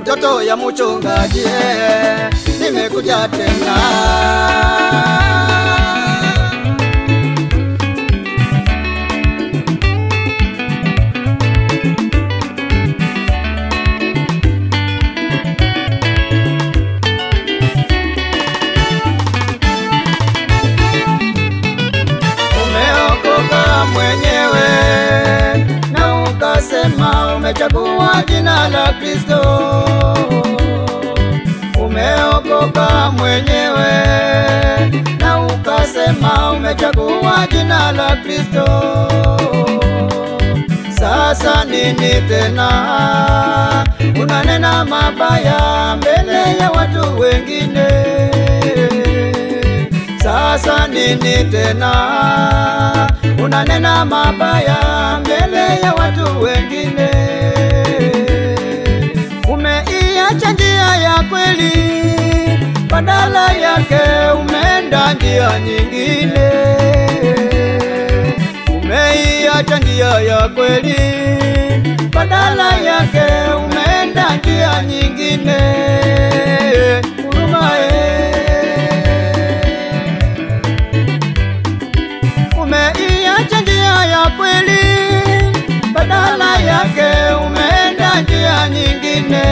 Mtoto ya mchungaji, nimekuja tena. Umeokoka mwenyewe na ukasema umechagua jina la Kristo. Umeokoka mwenyewe na ukasema umechagua jina la Kristo. Sasa nini tena unanena mabaya mbele ya watu wengine? Sasa nini tena unanena mabaya mbele ya watu wengine? Umeiacha njia ya kweli, badala yake umeenda njia nyingine. Umeiacha njia ya kweli, badala yake umeenda njia nyingine. Huruma umeiacha njia ya kweli, badala yake umeenda njia nyingine.